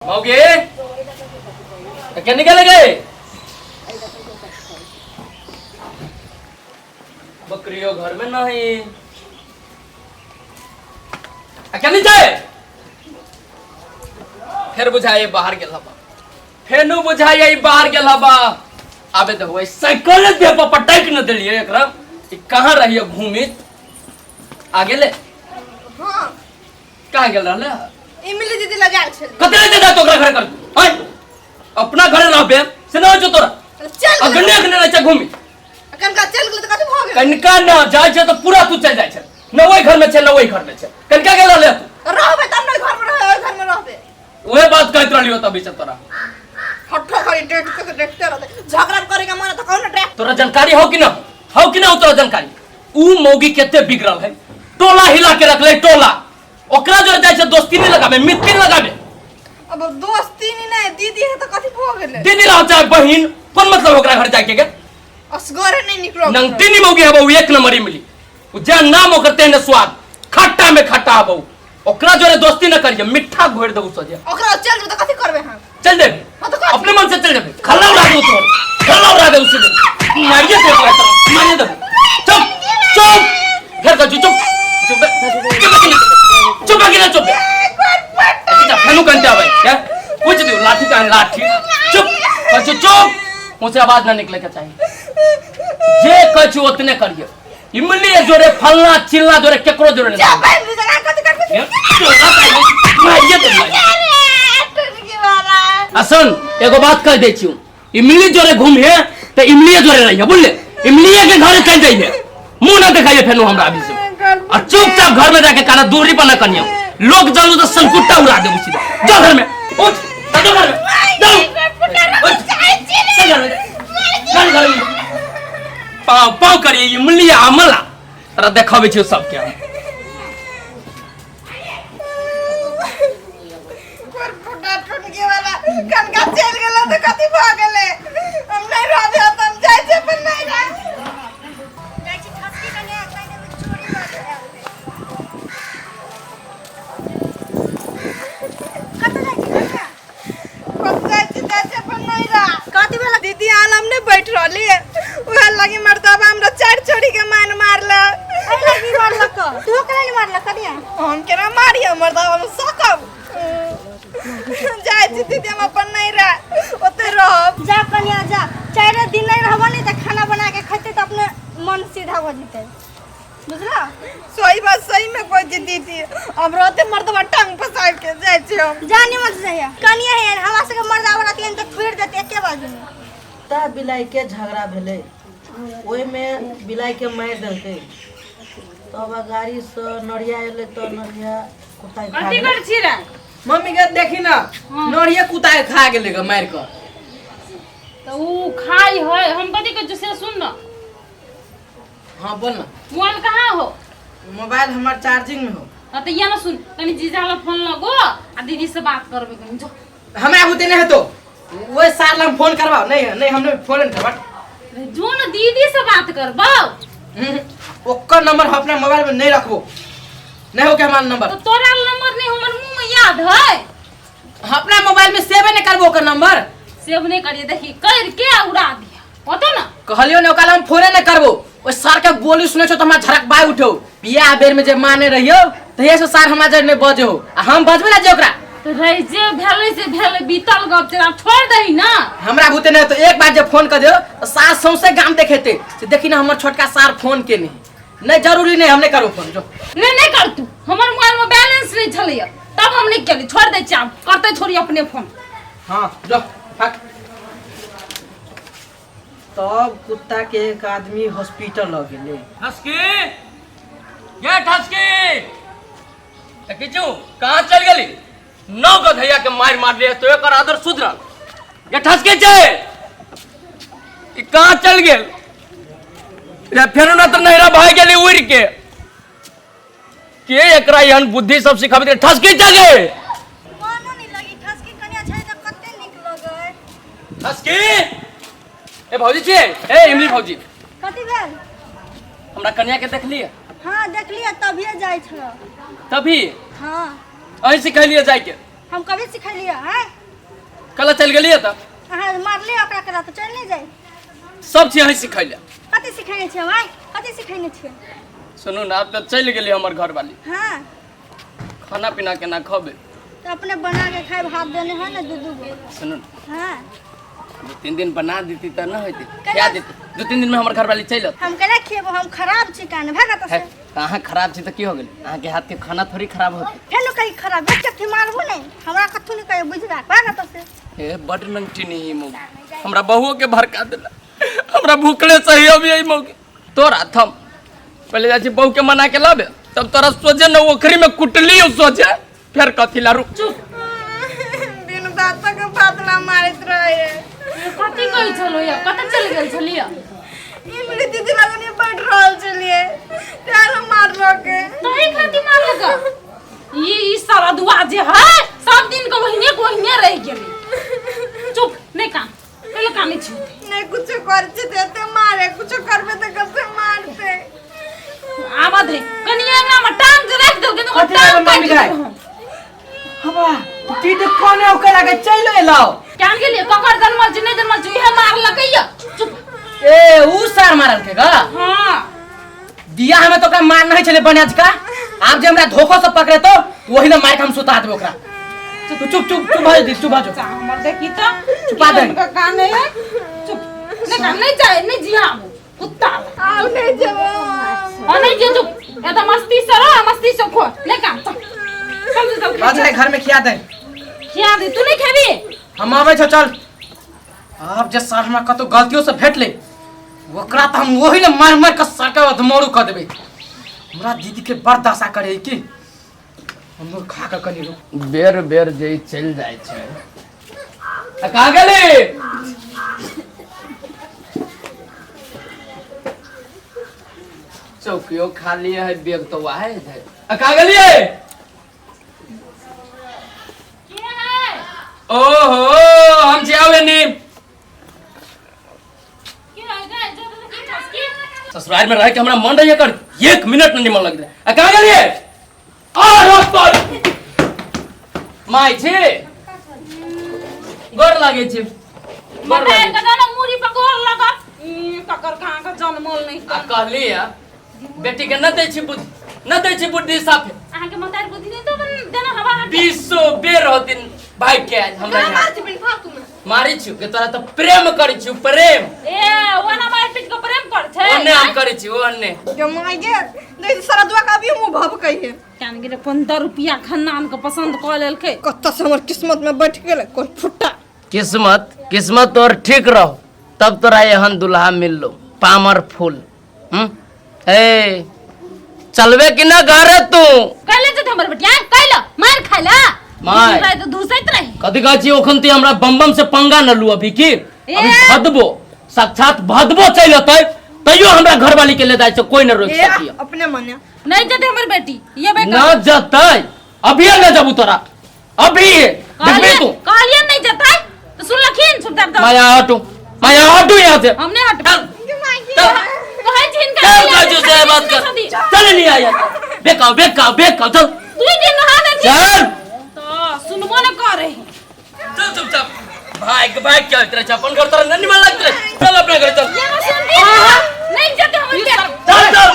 मौगी तो क्या निकल गए बकरियों घर में नहीं आ क्या नहीं जाए फिर बुझाइए बाहर गेल हबा फेनु बुझाइए बाहर गेल हबा आबे देखो साइकिल दे पर पटक न देलिए एकरा ई कहाँ रहिए घूमित आ गेले हाँ कहाँ गेल रहले इमली दीदी लगा छली कते ले जा तोरा घर कर आय अपना घर रहबे से ना जो तोरा चल अगने अगने रहै छै घूमी कनका चल गेल तऽ कथी भऽ गेल कनिका न जाइ छै तऽ पूरा तू चलि जाइ छै न ओहि घर में छै न ओहि घर में छै कनिका गेल रहले तू रहबे तब ने घर में रहबे ओहि घर में रहबे उहे बात कहैत रहलियो तभी से तोरा हट्ठो करी डेट के देखते रहते झगड़ा करे के मन तऽ कहू ने ड्रेस तोरा जानकारी हो कि ना हो कि ना हो तोरा जानकारी ऊ मौगी केते बिगड़ल है टोला हिला के रखले टोला ओकरा जो जाइ छै दोस्ती नहीं लगाबे मित्र नहीं लगाबे अब दोस्ती नहीं नहीं दीदी है तऽ कथी भऽ गेलै दीदी रहो चाहे बहिन कोन मतलब ओकरा घर जाके के असगरे नहीं निकलो नंगती नहीं मौगी हबो एक नंबर ही मिली उ जे नाम ओकर तेहने स्वाद खट्टा में खट्टा हबो ओकरा जोरे दोस्ती न करिए मिठ्ठा घोरि देबू सोझे ओकरा चल जेबै तऽ कथी करबै हम चल देबे हाँ तऽ कथी? अपने मन से चल देबे खल्ला उड़ा देबू तोर खल्ला उड़ा देबू सीधे मारिए दे ओकरा तोरा मारिए देबू चुप चुप घर का चुप चुप चुप चुप चुप चुप अच्छा फेनु कंते आवे क्या कुछ दियो लाठी का लाठी चुप कछु चुप मुझसे आवाज ना निकले के चाहिए जे कछु उतने करिए इमली जोरे फलना चिल्ला जोरे केकरो जोरे जा नहीं बहन जगह कथी करबै मारिए दे आ सुन एगो बात कह दै छियौ इमली जोरे घूमिहे तऽ इमलिए जोरे रहिए बुझले इमलिए के घरे चलि जइहे मुंह न देखाइए फेनु हमरा अभी से आ चुपचाप घर में जाके काना दूरी पर न कनियो लोग जानू तो सनकुट्टा उड़ा देबू सीधा जा घर में उठ जा घर में जाओ उठ चल घर में चल घर में पाँव पाँव करिए इमली आमला तोरा देखाबै छियौ सबके हम। टुनकी वाला कनका चल गेल तऽ कथी भऽ गेलै हम नहि रहबै तऽ हम जाइ छियै अपन नहि रह जाइ छी ठसकी कने कहि देबै चोरी भऽ गेल कतऽ जाइ छी कनिया हम जाइ छी जाइ छी अपन नहि रह कथी भेल दीदी आल हम नहि बैठ रहली उहे लगी मर्दबा हमरा चारि छोड़ी के मान मारल एहि लगी मारलक तू केना नहि मारलक कनिया हम केना मारियै मर्दबा हम सकब जाइ छी दीदी हम अपन नहि रह ओते रहब जा कनिया जा चारि दिन नहि रहबो नहि तऽ खाना बना के खैते तऽ अपने मन सीधा भऽ जेतै बुझला सही बात सही में कहै छी दीदी हम रहते मर्दबा टांग पसार के जाइ छी हम जा निमन से जइया कनिया है हमरा सबके मर्दावा रहतियन तऽ थोड़ि देते एके बाजू मे कुत्ता बिलाइके झगड़ा भेलै ओहिमे बिलाइके मारि देलकै तब गाड़ीसँ नढ़िया एलै तऽ नढ़िया कुत्ताके खा कथी गेलै करै छी रे मम्मी के देखी ना नढ़िया कुत्ता के खा गेलै ग मारि कऽ तऽ ऊ खाइ है हम कथी कहै छियौ से सुन न हाँ बोल ना मोबाइल कहाँ हो मोबाइल हमर चार्जिंग में हो हाँ तऽ या ना सुन कनी जीजा ला फोन लगो आ दीदी से बात करबै कनी जो हमरा बुते नहीं हेतो ओए सार ला हम फोन करवाओ नहीं नहीं हमने फोन नहीं करवा जो ना दीदी से बात करबौ ओकर नंबर हम अपना मोबाइल में नहीं रखबो नहीं हो के हमारा नंबर तो तोरा नंबर नहीं हमर मुंह में याद है हम अपना मोबाइल में सेव नहीं करबो ओकर नंबर सेव नहीं करिए देखी कर के आ उड़ा दिया होतो ना कहलियो ने ओकरा हम फोने नहीं करबो ओइ सार के बोली सुनै छौ त हमरा झड़क बाय उठो बियाह बेर में जे माने रहियो तहिया से सार हमरा जर नहीं बजे हो आ हम बजबे ना जे ओकरा तो रह जे भेलै से भेलै बीतल गप छै आब छोड़ दही ना हमरा बुते नहीं तो एक बार जे फोन कर दियो तो सार सौंसे गाम देखेते से देखी ना हमर छोटका सार फोन के नहीं नहीं जरूरी नहीं हम नहीं करो फोन जो नहीं नहीं कर तू हमर मोबाइल में बैलेंस नहीं छलैया तब हम नहीं केली छोड़ दै छियै आब करते छोड़ी अपने फोन हाँ जो भाग तब कुत्ता के एक आदमी हॉस्पिटल लऽ गेलै ठसकी ये ठसकी त किचु कहाँ चल गेली नौ गधैया के मार मार लिए तो एकर आदर सुधरल ये ठसकी छै ई कहाँ चल गेल रे फेरो न तऽ नैहरा भागि गेली उड़ि के के एकरा एहन बुद्धि सब सिखाबैत रहे? ठसकी छै गे मनो नहि लगी ठसकी कनिया छै तऽ कते नीक लगै ठसकी ए भौजी छियै ए इमली भौजी कथी भेल हमरा कन्या के देखलियै हाँ देखलियै तभिए जाइ छल तभी हाँ अहीं सिखेलियै जाइके हम कभी सिखेलियै हैं? कल चलि गेलियै तऽ अहाँ मारलियै ओकरा करा तऽ चलि नहि जाइ। सब चीज अहीं सिखैले। कथी सिखेने छियै हम आँय? कथी सिखेने छियै? सुनू ने, आब तऽ चलि गेली हमर घरवाली। हाँ। खाना पीना केना खबै? तऽ अपने बना के खायब, हाथ देने है ने दू दू गो। सुनू ने, हाँ। 2-3 दिन बना देती तऽ नहि होइतै? केना? खिया देती 2-3 दिन में हमर घरवाली चलि अतै। हम केना खिएबो? हम खराब छी कान भागा तऽ है से। तऽ अहाँ खराब छी तऽ की हो गेलै? अहाँके हाथके खाना थोड़ी खराब होतै। फेनो कही खराब बच्चा थी मारबो नहीं, हमरा कथू नहीं कहे, बुझला भागा तऽ से। ए बड नंगटी ही मौगी, हमरा बहुओ के भड़का देला। हमरा भूखले सही अभी ई मौगी। तोरा थम पहले जाइ छी बहू के मना के लाबे, तब तोरा सोझे न ओखरी में कुटली सोझे फेर कथी ला रुक। चुप। बिन बातक बातला मारैत रहे। कथी कहै छलो या? कतऽ चलि गेल छलियै? इमली दीदी लगनी बैठ रहल छलियै, तें मारलक। तही खातिर मारलक? ई सारा दुआ जे है सब दिन के ओहिने के ओहिने रहि गेलै। चुप, नहि कान, पहिले कानै छी। नहीं कुछो कर छी ते एते मारे, कुछो करबे तऽ कते मारते। आबऽ दे कनि, अंगना में टांग जे राखि देलकै तऽ ओकर कथी लागल टांग मम्मी काटि गाय? देबै हम। हवा दीदी कोने ओके लागे चलि एलौ। केहन गेलियै? ककर जनमल छी नहि जनमल छी, इहे मारलकै या। चुप। ए ऊ सार मारल के गा? हाँ। बियाह में तो ओकरा मार नहीं छले बनाज का, आब जे हमरा धोखो से पकड़े तो वही ना मार के हम सुता देबे ओकरा। तू चुप चुप चुप भा दीदी, चुप भा जो। हमर देखी तऽ छुपा दे। हुनकर कान है। चुप, नहि कान, नहि जाय, नहि जिया कुत्ता। आब नहीं जेबो। हाँ नहीं जिया, चुप। ए तऽ मस्ती से रह, मस्ती से खो। नहि कान, चल चल चल। आ जाए घर में खिया दे। खिया दे, तू नहीं खेबी? हम आबै छौ चल। आब जे सार हमरा कतौ गलतियों से भेटलै ओकरा तऽ हम वही ने मारि मारि के सर के अधमरू कऽ देबै। हमरा दीदी के बड़ दशा करे की हम खा के कनि रुक। बेर बेर जे ई चलि जाइ छै। आ कहाँ गेली? चौकियो खाली है, बैग तो वाहे है। आ कहाँ गेलियै? के है? ओहो हम छी आवे नी। के है गे? जो तो की ठसकी। ससुराल में रह के हमरा मन रहिए कर 1 मिनट नहीं मन लग रहा। आ कहाँ गेलियै? आ रोक पर माय छी, गोर लागे छी, गोर मतार लागे के जानो मुरी पर गोर लगा। ई ककर कहाँ के जनमल नहीं। आ कहली है बेटी के न दै छी बुद्धि, न दै छी बुद्धि साफे। अहाँ के मतार बुद्धि नहीं तो देना हवा हटे। बीसो बेर होतिन भाई के आज हमरा यहाँ। मार छी बिन फालतू में। मारै छी के तोरा तऽ प्रेम करै छी प्रेम। ए ओना मार पीट के प्रेम कर छै। ओने हम करै छी ओने। जो माय गे देख सारा दुआ का अभी मुंह भभ कहिए। कान गेले 15 रुपया खन्नान के पसंद कऽ लेलकै। कत्ता से हमर किस्मत में बैठ गेलै कोई फुट्टा। किस्मत किस्मत तोर ठीक रहो तब तोरा एहन दुल्हा मिललो पामर फूल। ए चलबे कि ना घरे तू? कैले जेतै हमर बेटिया? कैला मार खाइला। मार। राति धुसैत रही। कथी कहै छी ओखन ती हमरा बम बम से पंगा न लू अभी की? अभी भदबो साक्षात भदबो चलि अतै तैयो हमरा घरवाली के ले जाइ छै कोई न रोकि ए सकिए। अपने मने नहीं जेतै हमर बेटी ये बे न जतै अभी न जबू तोरा अभी देखबे तू। कहलिए नहीं जतै तो सुनलखिन चुपचाप दो। माया हटू, माया हटू यहाँ से। हम नहीं हटब। चल। चल। कहै छी हिनका चल ले कहै छी से बात कर। चल नहीं आया बेकाओ बेकाओ बेकाओ चल। तू दिन नहा दे चल। तो सुनबो न करे। चल चुपचाप भाग भाग क्या तेरा अपन घर तोरा नहीं मन लगत रे। चल अपना घर चल। ये ना सुनती नहीं जते हमर बेटी। चल चल।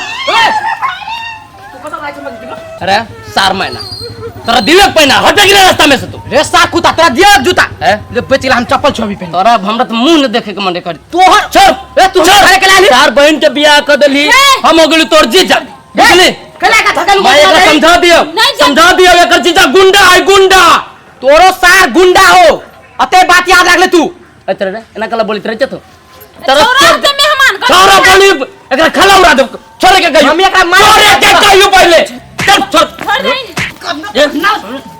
अरे सार महीना तोरा दिलक पहिना हट गेलै रास्ता में से तू। रे सार कुत्ता तोरा दिया जूता हैं? ले बेच हम चप्पल छोबी पहन। तोरा हमरा तो मुंह न देखे के मन कर। तोहर छोड़। ए तू छोड़। घरे के लाली। चार बहन के बियाह कर देली हम हो गेली तोर जीजा बुझली। कला का थकल मैं एकरा समझा दियो, समझा दियो एकर जीजा गुंडा है गुंडा। तोरो सार गुंडा हो अते बात याद रख ले तू। ए तेरे रे एना कला बोलित रहे तू। तोरा छोरा के मेहमान कर। छोरा बोली एकरा खाला उड़ा दे छोड़े के कहियो। हम एकरा मार छोड़े के कहियो पहले। चल छोड़। छोड़ दे। ये ना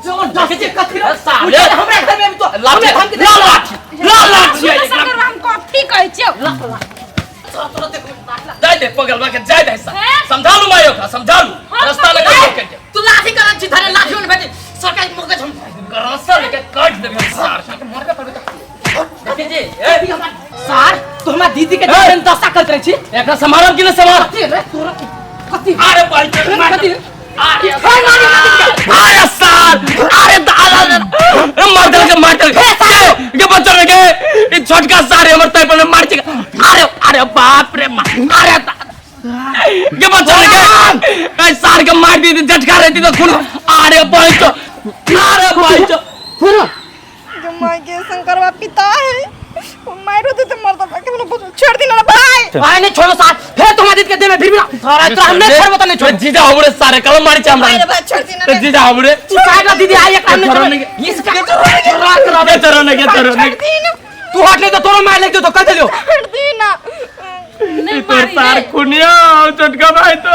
जो डके जे कथि रे साले। हमरा घर में भी तो लाठी ला लाठी ला लाठी है एकरा। हम कथी कहै छियौ? जाय दे पगलवा के जाय दे समझा लू मायो का समझा लू रास्ता लगा के तू लाठी करन छी धरे लाठी में भेटी सरकारी मगज हम गरासा लेके काट देबे हम सार के मरबे करबे तो देखी जी ए सार तू हमरा दीदी के जन दशा करत रहे छी एकरा समारब कि न समार कथि रे तोरा कथि अरे भाई कथि अरे अरे सार अरे दादा के मार दे के बच्चा रे के ई छोटका सारे हमर तय पर मार छै। अरे अरे बाप रे अरे के बच्चा रे के ए सार के मार दी झटका रहती तो खून। अरे बच्चो, अरे बच्चो। फिर जो माँ के शंकरवा पिता है वो मारो देते मरता के हमरा बचल छोड़ दी ना भाई। भाई नहीं छोड़ो साथ फिर तुम्हारा दीदी के दे में फिर भी ना थोड़ा तो हमने छोड़बो तो नहीं छोड़। जीजा हमरे सारे कल मारी छै हमरा। भाई रे भाई छोड़ दी ना तो जीजा हमरे तू साइड ला दीदी आई एक हमने छोड़ो छोड़ो नहीं। इसका के चरो ने के चरो ने छोड़ दी ना तू हट ले तो तोरो मार ले तो कह देलियो। छोड़ दी ना नहीं तोर मारी सार रे। खुनिया छोटका भाई तो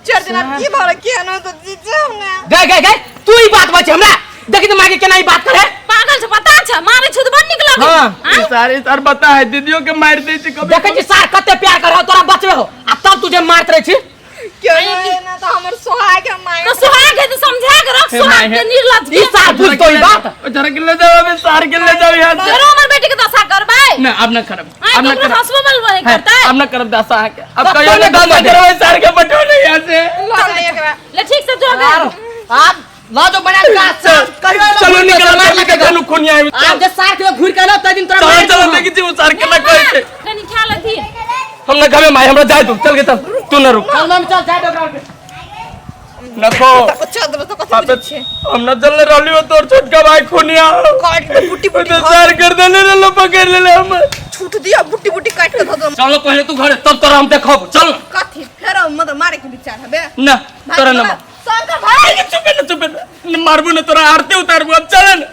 छोड़ दी ना की भर के ना तो जीजा हमने गए गए गए तू ही बात बचे हमरा देखी तो माँ के केना ही बात करे। पागल छै पता छै मारे छै त बड़ नीक लगै। हाँ। आँय? ई सारे सार बता है दीदियों के मार दे छै कभी। देखै छी सार कते प्यार करे हो तोरा बचबे हो आ तब तू जे मारत रहे छी क्यों ना तो हमर सोहाग है माय। तो सुहाग है तो समझा के रख हे सुहाग my, के हे। निर्लज ई सार बुझ तो ई बात। जरा के ले जाओ अबे सार के ले जाओ यहाँ से। फेरो हमर बेटी के दशा करबै। ना अब ना करब आँय, अब ना ककरो करब। हंसबो मलबो नहीं है, करतै। अब ना करब दशा के अब तब कहियो तो ना ना दशा करब। करबै सार के बटो नहीं यहाँ से। चल ले एकरा। ले ठीक से जो गए। आप ला जो बना के कहियो चलो निकल मार के कनु खुनिया आबि। आप जे सार के घुर के ना तै दिन तोरा चलो मार चलो देबो। देखी छी उ सार के ना कहै छै। कनी ख्याल अथी हम ना खाबे माई हमरा जाय तू चल के चल तू ना रुक। चल मम्मी चल जाय दो ग्राउंड पे। नखो तो छोड़ दे तो कथी बुझै छियै हम ना चलले रहली हो तोर छोटका भाई खुनिया काट के बुट्टी बुट्टी तो सार कर देले रे लो पकड़ लेले हम। छूट दिया बुट्टी बुट्टी काट के धो दो। चलो पहले तू घरे तब तोरा हम देखब चल। कथी फेर मतलब मारे के विचार हबे ना तोरा ना शंकर भाई चुप ना चुप ना मारबू ना तोरा आरती उतारबू अब चल ना।